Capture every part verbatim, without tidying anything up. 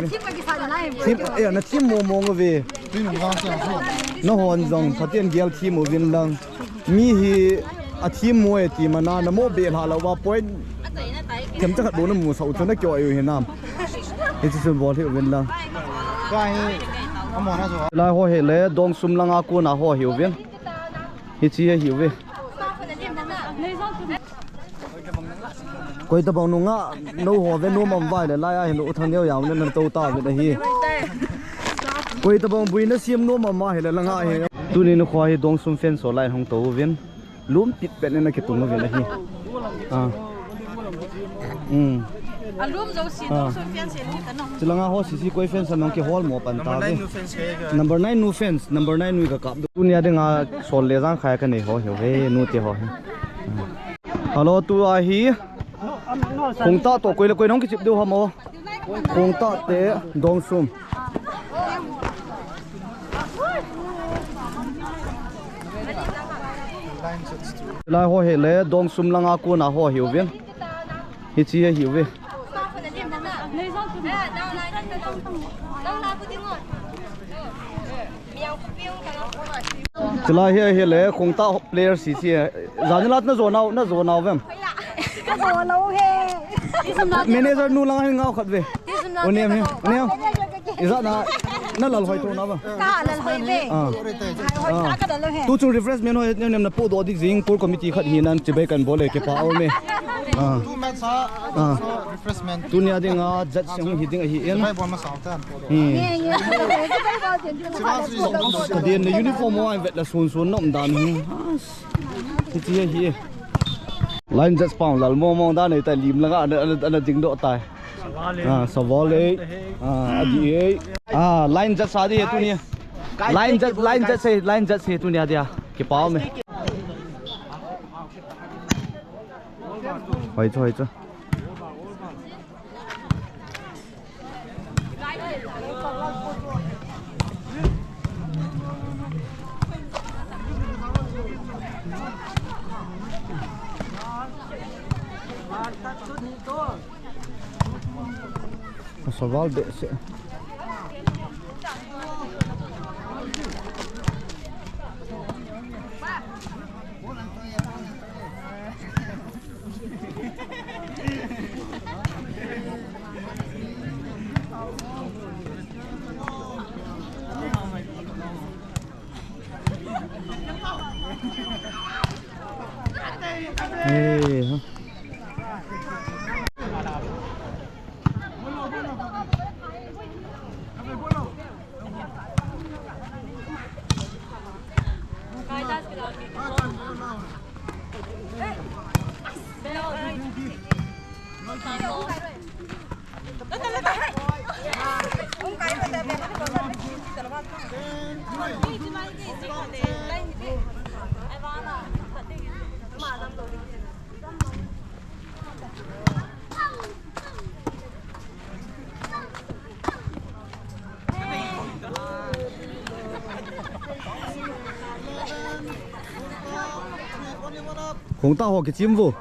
Thim, eh, na thim mo mo ve. Na hon jong, Pathen gel thim mo vin lang. Mi hi a thim mo e ti mana, na mo be hla lo va point. Kem cha khat bo na mu sa u chu na kyo ayu hi nam. Hi chu sun bol hi vin lang. Lai ho hi le, Dongsum langa kona ho hi vin. Hi chi hi ve. Koi tabang nunga, no ho ve, no mam vai le, lai a hin u thang neo yau ne, nan to ta ve na hi. Koi tabang bui na siam no mam ma hi le, langa hi. Tuni nu kho hi Dongsum fence ho lai hung to vin. Lum pit pet ne na kitung vin na hi. Ah. Hmm. A lum zo si, ah. Dongsum fence ni ka no. Chilanga ho si si koi fence nong ki hol mo pan ta ve. Number nine nu fence, number nine nu ka kap. Tunia dinga sol le jang khai ka nei ho hi ve, nu te ho hi. Hello, tu a hi. Khongtah to koi le koi nong kichip deu ham o. Khongtah te Dongsum. Lai ho hi le, Dongsum langa kona ho hi vin. Hi chi hi ve. Chila hi, hi le, Khongtah player si si. Jani lat na jo nau, na jo nau vem. Ka jo lo he. Manager nu lang hin ngau khat ve. O nem he, o nem. Ija na, na lal hoi to na ba. Ka lal hoi ve. Ah. Hoi sa ka lal he. Tu chu refreshment hoi nem nem na pu do dik jing, core committee khat hi nan chibai kan bol le kipa o me. Ah. Tu match a, ah. Refreshment. Tunia dinga judge hung hi ding ahi in. Chibai bol ma sao tan. Hmm. Ka den na uniform ho a vet la sun sun nom dan hi. Hi chi hi. Line judge pang lal mo mo dan nei ta lim langa ana, ana, ana ding doh tai. Ah, Savale. Ah, adi e. Ah, line judge sa di he tunia. Line judge, line judge se, line judge se tunia dia. Kipa o me. Hoi chu, hoi chu. Ka saval behseh. Eh, ha. Khongtah ho kichim vo.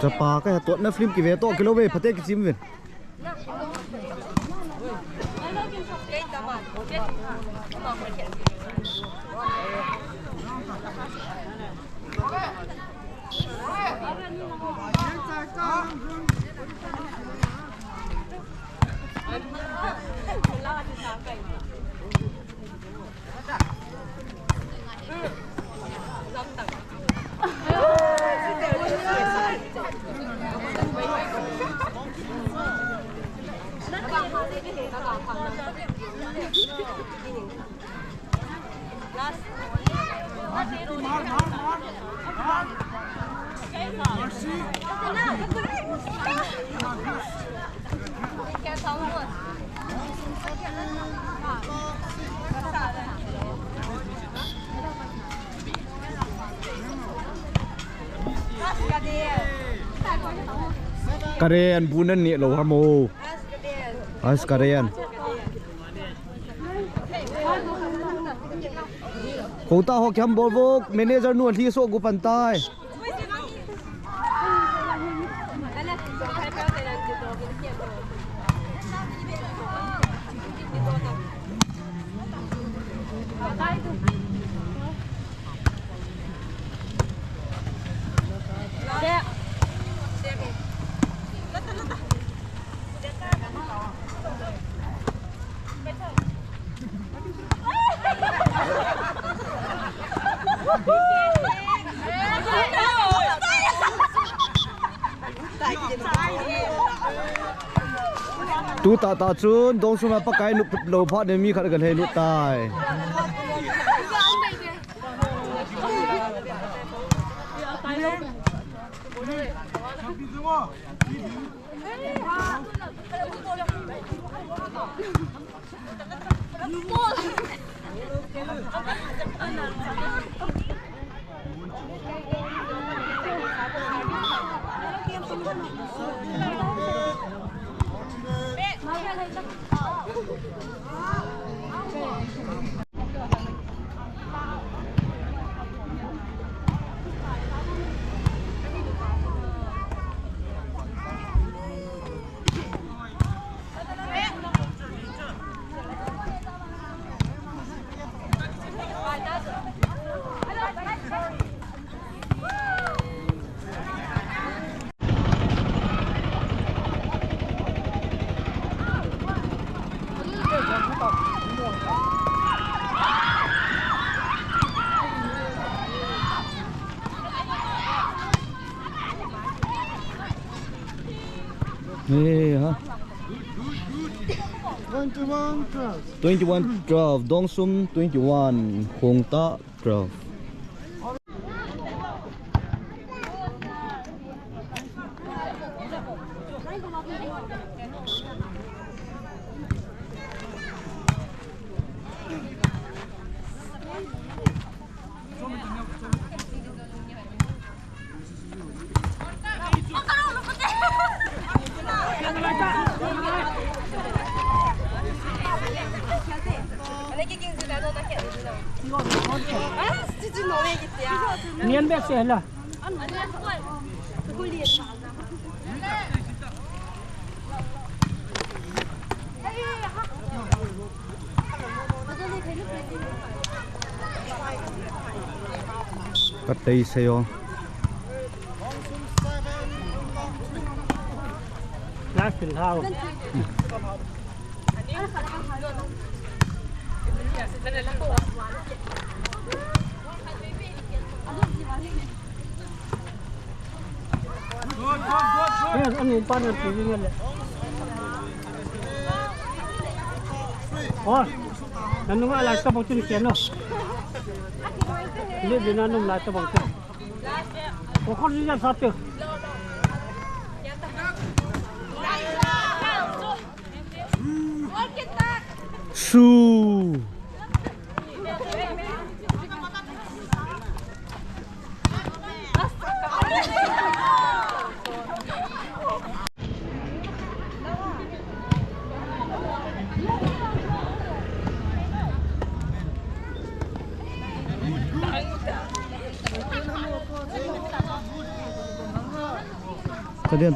Chapa ka he to na film kive to kilo ve phate kichim vin. Karen, bu nan neh lou ham o. As Karen. Khongtah ho kiham bol vo, manager nu alhi soh gu pan tai. Tu tah tah chun Dongsum a Pakai lut lou phat in mi khat agalhei lut tai. Eh, ha. Twenty-one twelve. Twenty-one twelve. Dongsum twenty-one. Khongtah twelve. Nian bek se la. Ka tei sei o. Last in thao. Yes, ani partner tu ni le. Oh, nanu nga la ta bang tu ni keno. Ni de nanu la ta bang tu. Ko ko ni sa tu. Su. Kadian.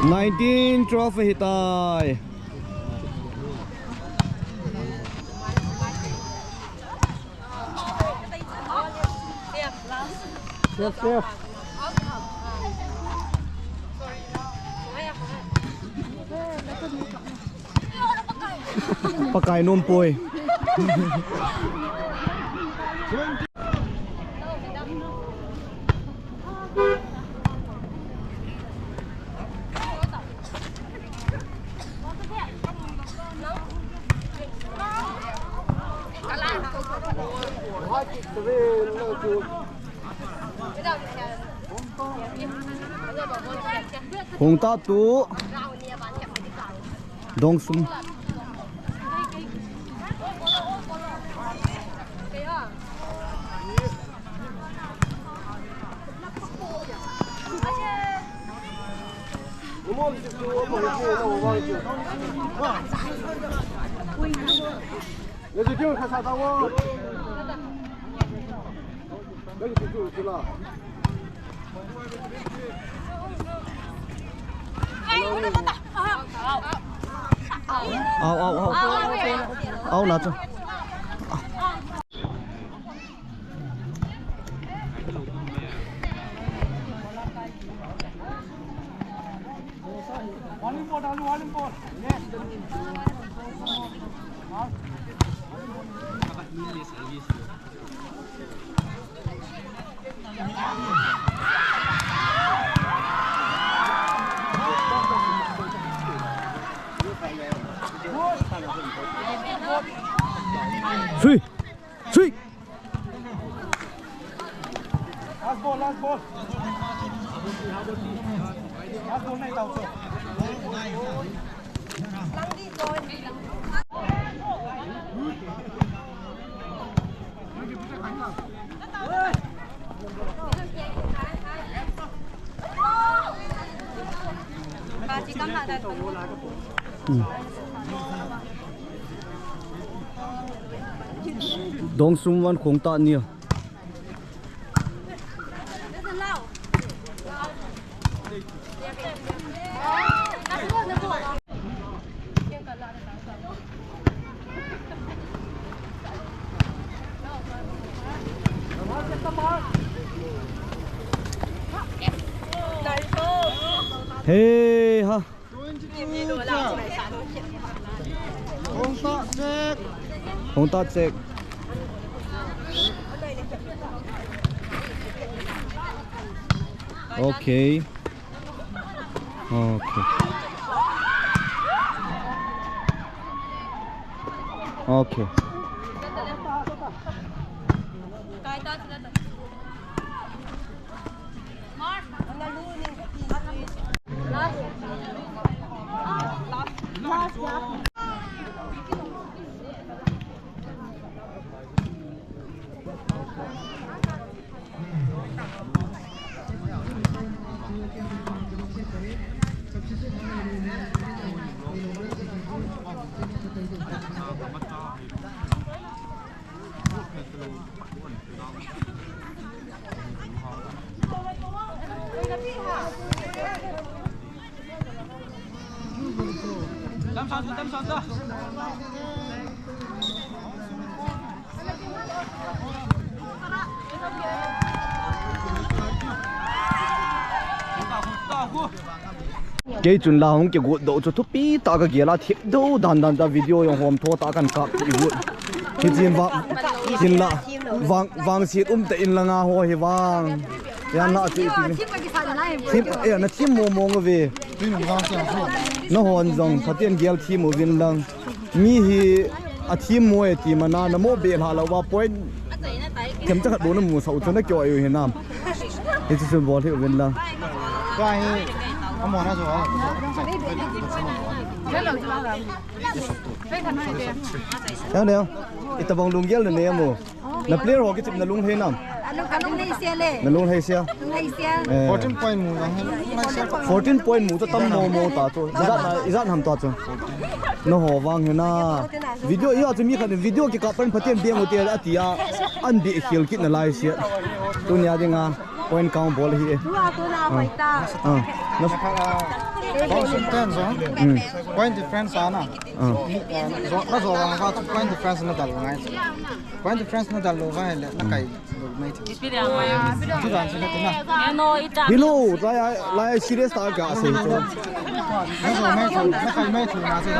Nineteen twelve ahitai. Safe, safe. Pakai nom poi. Hung ta tu. Dongsum. Au, au, au. Au, la chu. Three. Three. Last ball, last ball. Last ball nahi tao so. Dongsum one Khongtah nil. Hey ha. Khongtah check. Khongtah check. Okay. Okay. Okay. Kei chun la hung kigot doh chu thupi tah ka gel a, thip doh dan dan tah video jong hom tho tah kan kap kit got. Hitin vang, tin la, vang, vangset um tah in langa ho hi vang. Yan la chu ipi. Thim, eh, na thim mo mo nge ve. Nahon jong Pathen gel thim uvin lang. Mi hi athim mo e ti mana, na mo be lha lou va point themcha khat bou na musah u chu na kio ahiu hinam. Hiche chun bol hih uvin lang. Ka hi, amo na jo. Hello, hello. Itabang lunggel na ne mo. Na player ho kichep na lunglhai nam? Alung, alung lhai sia le. Na lunglhai sia. Lunglhai sia. Eh. Fourteen point mu jong hi. Fourteen point mu chu tam mo mo ta chu. Ijat, ijat ham ta chu. Nangho vang hi na. Video, ijat chu mi khat in video kikap pan Pathen beng u te ati a. An beh khel kit na lai sia. Tunia dinga point count bol hi e. Tua, tua na, ah, pai ta. Ah. Na Ball sum ten zo. Hmm. Point difference ana. Ah. Ni, eh, zo, na zo vang va point difference na dal ngai. Point difference na dal lou va hele na kai lou mai. Experience mai. Tu dan se na tu na. Hello, lai, lai serious ta ka se to. Na zo mai to, na kai mai to na se.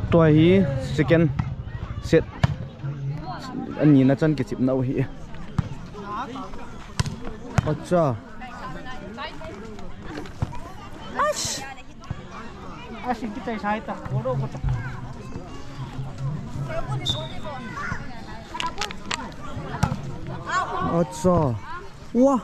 Tua hi second set ani na chan kichep nau hi. Acha. Ash. Ash, kitai sai ta. Acha. Wah.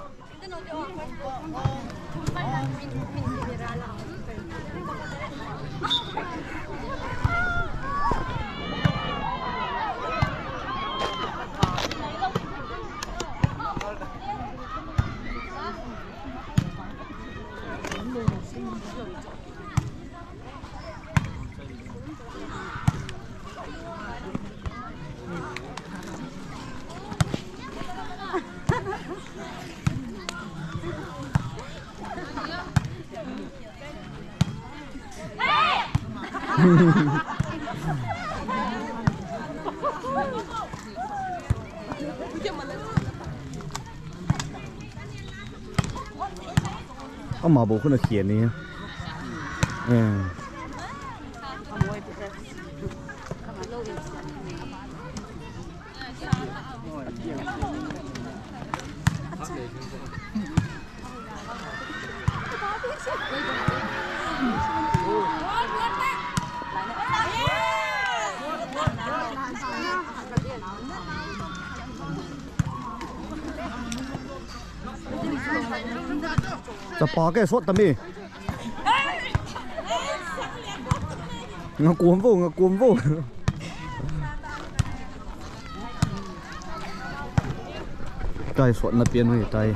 Ama bou khun a khia ni. Eh. Chapa ke sot tami. Nga kuam vo, nga kuam vo. Tai sot na pian hui tai.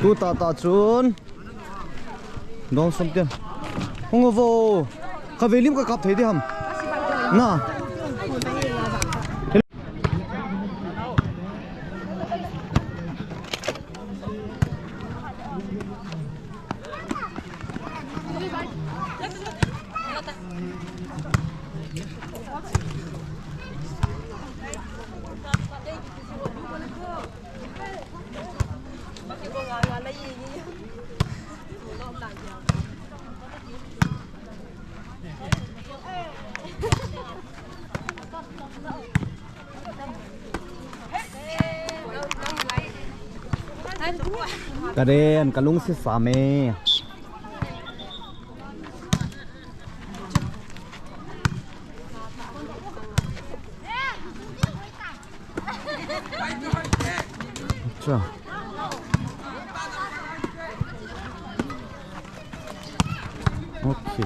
Tu tah tah chun. Dong som tian. Hung vo. Ka velim ka kap thei di ham. Na. Karen, kalung si same. Ra. Okay.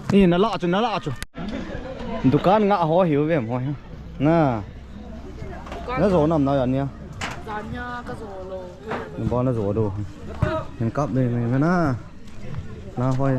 Ih, nala chu, nala chu. Dukan nga ho hiu vem ho hi. Na. Na jo nam na ya nia. Jania ka jo lou. Ba na jo do. Hin kap de me na. Na hoi.